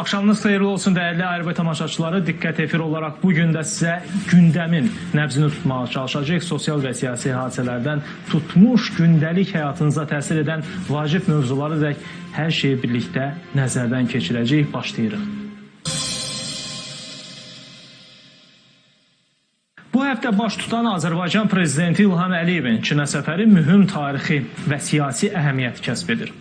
Axşamınız xeyirli olsun dəyərli ARV tamaşaçıları. Diqqət efir olaraq bu gün də sizə gündəmin nəbzini tutmağa çalışacağıq. Sosial və siyasi hadisələrdən tutmuş gündəlik həyatınıza təsir edən vacib mövzuları dək hər şeyi birlikdə nəzərdən keçirəcəyik. Başlayırıq. Bu həftə baş tutan Azərbaycan Prezidenti İlham Əliyevin Çinə səfəri mühüm tarixi və siyasi əhəmiyyət kəsb edir.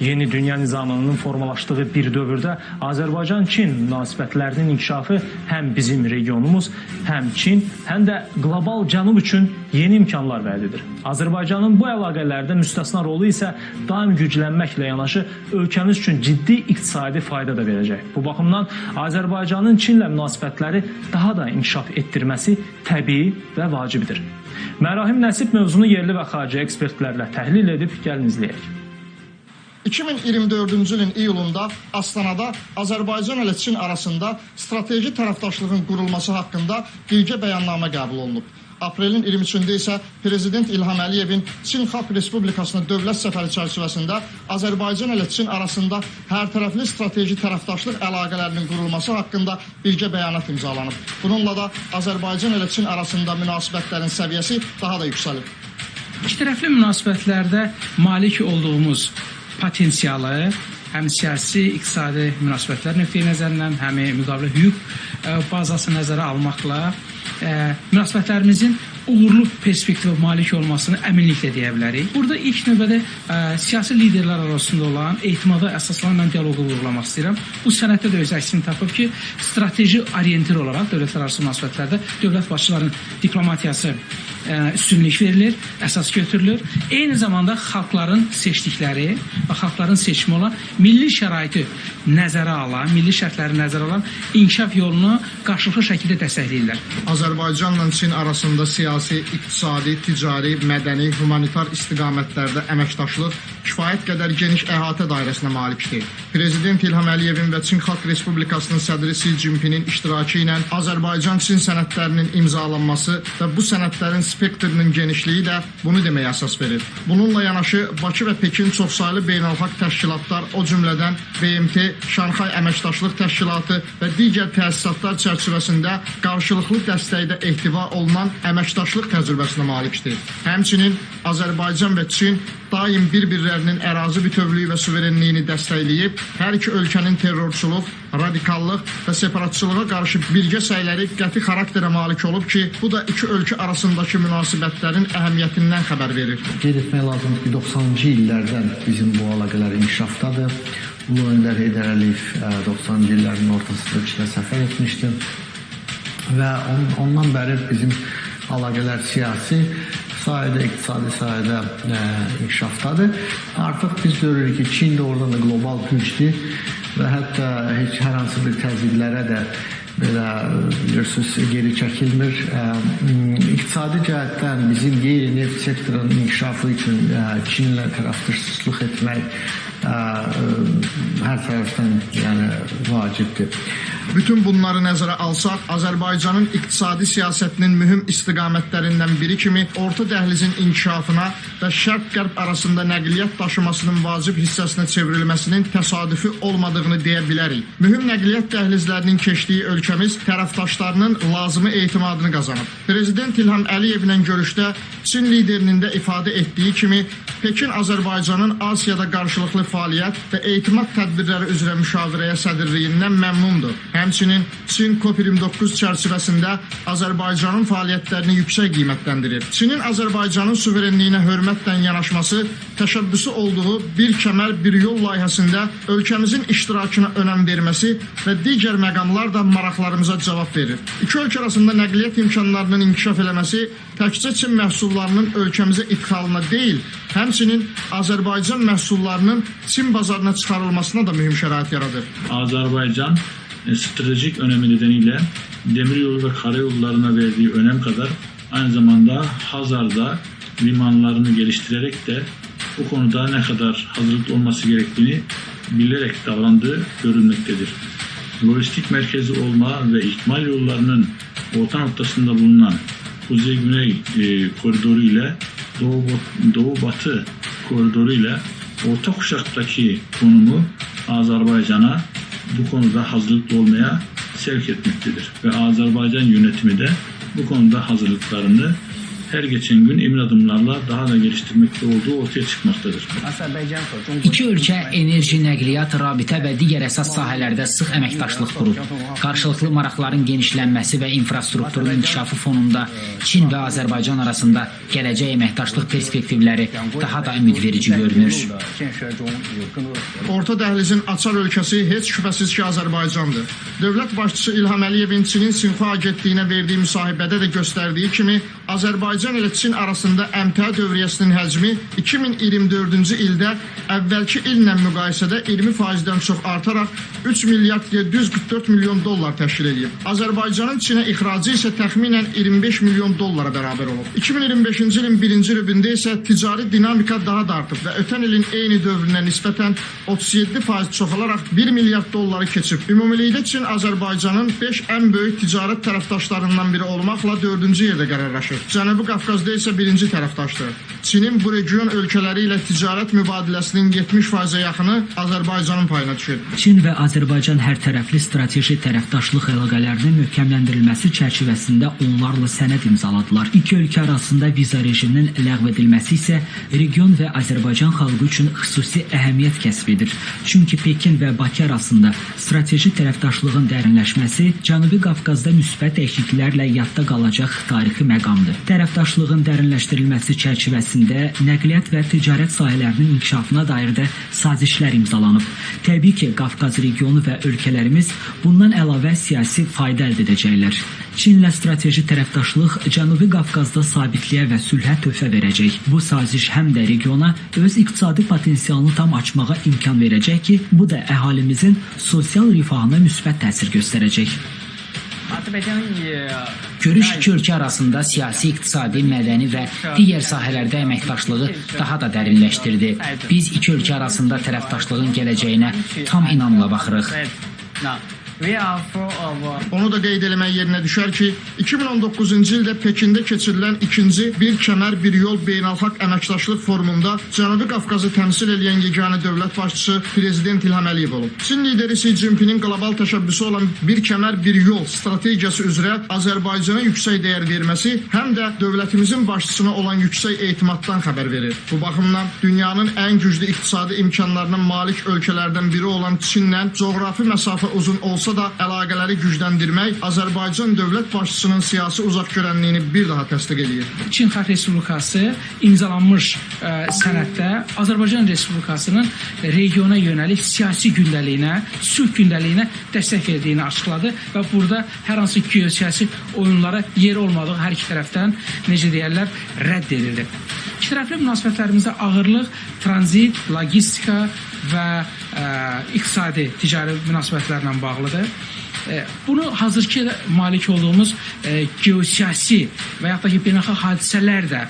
Yeni dünya nizamının formalaşdığı bir dövrdə Azərbaycan-Çin münasibətlərinin inkişafı həm bizim regionumuz, həm Çin, həm də qlobal cənub üçün yeni imkanlar vəd edir. Azərbaycanın bu əlaqələrdə müstəsna rolu isə daim güclənməklə yanaşı ölkəmiz üçün ciddi iqtisadi fayda da verəcək. Bu baxımdan Azərbaycanın Çinlə münasibətləri daha da inkişaf etdirməsi təbii və vacibdir. Mərahim Nəsib mövzunu yerli və xarici ekspertlərlə təhlil edib gəlin izləyək. 2024-cü ilin iyulunda Astanada Azərbaycan ilə Çin arasında strateji tərəfdaşlığın qurulması haqqında birgə bəyannamə qəbul olunub. Aprelin 23-də isə Prezident İlham Əliyevin Çin Xalq Respublikasına dövlət səfəri çərçivəsində Azərbaycan ilə Çin arasında hərtərəfli strateji tərəfdaşlıq əlaqələrinin qurulması haqqında birgə bəyanat imzalanıb. Bununla da Azərbaycan ilə Çin arasında münasibətlərin səviyyəsi daha da yüksəlib. İki tərəfli münasibətlərdə malik olduğumuz potensialı həm siyasi, iqtisadi münasibətlər nöqteyi nəzərindən, həm müqavilə hüquq bazası nəzərə almaqla münasibətlərimizin uğurlu perspektivə malik olmasını əminliklə deyə bilərik. Burada ilk növbədə siyasi liderlər arasında olan etimada əsaslanan mən dialoqu vurğulamaq istəyirəm. Bu sənəddə də öz əksini tapıb ki, strateji orientir olaraq dövlətlər arası münasibətlərdə dövlət başçılarının diplomatiyası üstünlük verilir, əsas götürülür. Eyni zamanda xalqların seçdikləri və xalqların seçimi olan milli şəraiti nəzərə alan, milli şərtləri nəzərə alan inkişaf yolunu qarşılıqlı şəkildə dəstəkləyirlər. Azərbaycanla Çin arasında siyasi, iqtisadi, ticari, mədəni, humanitar istiqamətlərdə əməkdaşlıq kifayət qədər geniş əhatə dairəsinə malikdir. Prezident İlham Əliyevin və Çin Xalq Respublikasının sədri Si Cinpinin iştirakı ilə Azərbaycan-Çin sənədlərinin imzalanması və bu sənədlərin spektrinin genişliyi də bunu deməyə əsas verir. Bununla yanaşı Bakı və Pekin çoxsaylı beynəlxalq təşkilatlar, o cümlədən BMT, Şanxay Əməkdaşlıq Təşkilatı və digər təsisatlar çərçivəsində qarşılıqlı dəstəkdə ehtiva olunan əməkdaşlıq təcrübəsinə malikdir. Həmçinin Azərbaycan və Çin daim bir-birlərinin ərazi bütövlüyü və suverenliyini dəstəkləyib, hər iki ölkənin terrorçuluq, radikallıq və separatçılığa qarşı birgə səyləri qəti xarakterə malik olub ki, bu da iki ölkə arasındakı münasibətlərin əhəmiyyətindən xəbər verir. Qeyd etmək lazımdır ki, 90-cı illərdən bizim bu əlaqələr inkişafdadır. Ulu Öndər Heydər Əliyev 90-cı illərin ortasında Çinə səfər etmişdi və ondan bəri bizim əlaqələr siyasi sahədə, iqtisadi sahədə inkişafdadır. Artıq biz görürük ki, Çin də oradan da qlobal gücdür və hətta heç hər hansı bir təzyiqlərə də belə bilirsiniz geri çəkilmir. İqtisadi cəhətdən bizim qeyri-neft sektorunun inkişafı üçün Çinlə tərəfdaşlıq etmək hər tərəfdən yəni vacibdir. Bütün bunları nəzərə alsaq, Azərbaycanın iqtisadi siyasətinin mühüm istiqamətlərindən biri kimi orta dəhlizin inkişafına və şərq-qərb arasında nəqliyyat daşımasının vacib hissəsinə çevrilməsinin təsadüfi olmadığını deyə bilərik. Mühüm nəqliyyat dəhlizlərinin keçdiyi ölkəmiz tərəfdaşlarının lazımi etimadını qazanıb. Prezident İlham Əliyevlə görüşdə Çin liderinin də ifadə etdiyi kimi, Pekin Azərbaycanın Asiyada qarşılıqlı fəaliyyət və etimad tədbirləri üzrə müşavirəyə sədrliyindən məmnundur. Həmçinin Çin COP29 çərçivəsində Azərbaycanın fəaliyyətlərini yüksək qiymətləndirir. Çinin Azərbaycanın suverenliyinə hörmətlə yanaşması təşəbbüsü olduğu Bir kəmər, bir yol layihəsində ölkəmizin iştirakına önəm verməsi və digər məqamlar da maraqlarımıza cavab verir. İki ölkə arasında nəqliyyat imkanlarının inkişaf eləməsi təkcə Çin məhsullarının ölkəmizə idxalına deyil, həmçinin Azərbaycan məhsullarının Çin bazarına çıxarılmasına da mühüm şərait yaradır. Azerbaycan stratejik önemi nedeniyle demiryolu ve karayollarına verdiği önem kadar aynı zamanda Hazar'da limanlarını geliştirerek de bu konuda ne kadar hazırlıklı olması gerektiğini bilerek davrandığı görülmektedir. Lojistik merkezi olma ve ikmal yollarının orta noktasında bulunan Kuzey-Güney koridoru ile Doğu-Batı koridoru ile orta kuşaktaki konumu Azerbaycan'a bu konuda hazırlıklı olmaya sevk etmektedir. Ve Azerbaycan yönetimi de bu konuda hazırlıklarını her geçen gün emin adımlarla daha da geliştirmekte olduğu ortaya çıkmaktadır. İki ölkə enerji, nəqliyyat, rabitə və digər əsas sahələrdə sıx əməkdaşlıq qurub. Qarşılıqlı maraqların genişlənməsi və infrastrukturun inkişafı fonunda Çin və Azərbaycan arasında gələcək əməkdaşlıq perspektivləri daha da ümidverici görünür. Orta dəhlizin açar ölkəsi heç şübhəsiz ki, Azərbaycandır. Dövlət başçısı İlham Əliyevin Çinin Sinxua agentliyinə verdiyi müsahibədə də göstərdiyi kimi, Azərbaycan ilə Çin arasında əmtəə dövriyyəsinin həcmi 2024-cü ildə əvvəlki illə müqayisədə 20%-dən çox artaraq 3 milyard 744 milyon dollar təşkil edib. Azərbaycanın Çinə ixracı isə təxminən 25 milyon dollara bərabər olub. 2025-ci ilin birinci rübündə isə ticari dinamika daha da artıb və ötən ilin eyni dövrünə nisbətən 37% çoxalaraq 1 milyard dolları keçib. Ümumilikdə Çin Azərbaycanın 5 ən böyük ticarət tərəfdaşlarından biri olmaqla 4-cü yerdə qərarlaşır. Cənubi Qafqazda isə birinci tərəfdaşdır. Çinin bu region ölkələri ilə ticarət mübadiləsinin 70%-ə yaxını Azərbaycanın payına düşür. Çin və Azərbaycan hərtərəfli strateji tərəfdaşlıq əlaqələrinin möhkəmləndirilməsi çərçivəsində onlarla sənəd imzaladılar. İki ölkə arasında viza rejiminin ləğv edilməsi isə region və Azərbaycan xalqı üçün xüsusi əhəmiyyət kəsb edir. Çünki Pekin və Bakı arasında strateji tərəfdaşlığın dərinləşməsi Cənubi Qafqazda müsbət dəyişikliklərlə yadda qalacaq tarixi məqamdır. Tərəfdaşlığın dərinləşdirilməsi çərçivəsində nəqliyyat və ticarət sahələrinin inkişafına dair də sazişlər imzalanıb. Təbii ki, Qafqaz regionu və ölkələrimiz bundan əlavə siyasi fayda əldə edəcəklər. Çinlə strateji tərəfdaşlıq Cənubi Qafqazda sabitliyə və sülhə töhfə verəcək. Bu saziş həm də regiona öz iqtisadi potensialını tam açmağa imkan verəcək ki, bu da əhalimizin sosial rifahına müsbət təsir göstərəcək. Görüş iki ölkə arasında siyasi, iqtisadi, mədəni və digər sahələrdə əməkdaşlığı daha da dərinləşdirdi. Biz iki ölkə arasında tərəfdaşlığın gələcəyinə tam inamla baxırıq. Onu da qeyd eləmək yerinə düşər ki, 2019-cu ildə Pekində keçirilən ikinci Bir Kəmər Bir Yol Beynəlxalq Əməkdaşlıq Forumunda Cənubi Qafqazı təmsil edən yeganə dövlət başçısı Prezident İlham Əliyev olub. Çin lideri Si Cinpinin qlobal təşəbbüsü olan Bir Kəmər Bir Yol strategiyası üzrə Azərbaycana yüksək dəyər verməsi həm də dövlətimizin başçısına olan yüksək etimaddan xəbər verir. Bu baxımdan dünyanın ən güclü iqtisadi imkanlarına malik ölkələrdən biri olan Çinlə coğrafi məsafə uzun olsa da əlaqələri gücləndirmək Azərbaycan dövlət başçısının siyasi uzaqgörənliyini bir daha təsdiq eləyir. Çin Xalq Respublikası imzalanmış sənəddə Azərbaycan Respublikasının regiona yönəlik siyasi gündəliyinə, sülh gündəliyinə dəstək verdiyini açıqladı və burada hər hansı geosiyasi oyunlara yer olmadığı hər iki tərəfdən, necə deyərlər, rədd edildi. İki tərəfli münasibətlərimizdə ağırlıq tranzit, logistika və iqtisadi, ticari münasibətlərlə bağlıdır. Bunu hazırki malik olduğumuz geosiyasi və yaxud da ki, beynəlxalq hadisələr də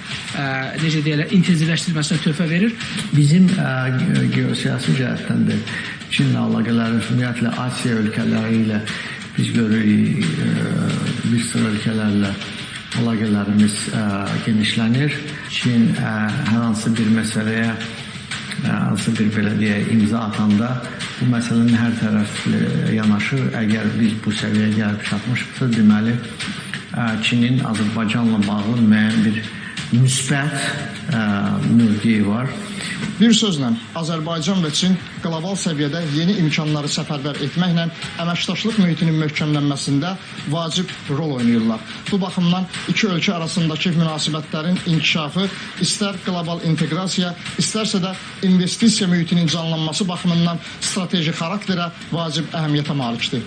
necə deyirlər, intensivləşdirilməsinə töhfə verir. Bizim geosiyasi cəhətdən də Çinlə əlaqələrimiz, ümumiyyətlə Asiya ölkələri ilə biz görürük, bir sıra ölkələrlə əlaqələrimiz genişlənir. Çin hər hansı bir məsələyə, hansı bir belə deyək, imza atanda bu məsələnin hər tərəfli yanaşır. Əgər biz bu səviyyəyə gəlib çatmışıqsa, deməli Çinin Azərbaycanla bağlı müəyyən bir müsbət mövqeyi var. Bir sözlə, Azərbaycan və Çin qlobal səviyyədə yeni imkanları səfərbər etməklə əməkdaşlıq mühitinin möhkəmlənməsində vacib rol oynayırlar. Bu baxımdan iki ölkə arasındakı münasibətlərin inkişafı istər qlobal inteqrasiya, istərsə də investisiya mühitinin canlanması baxımından strateji xarakterə vacib əhəmiyyətə malikdir.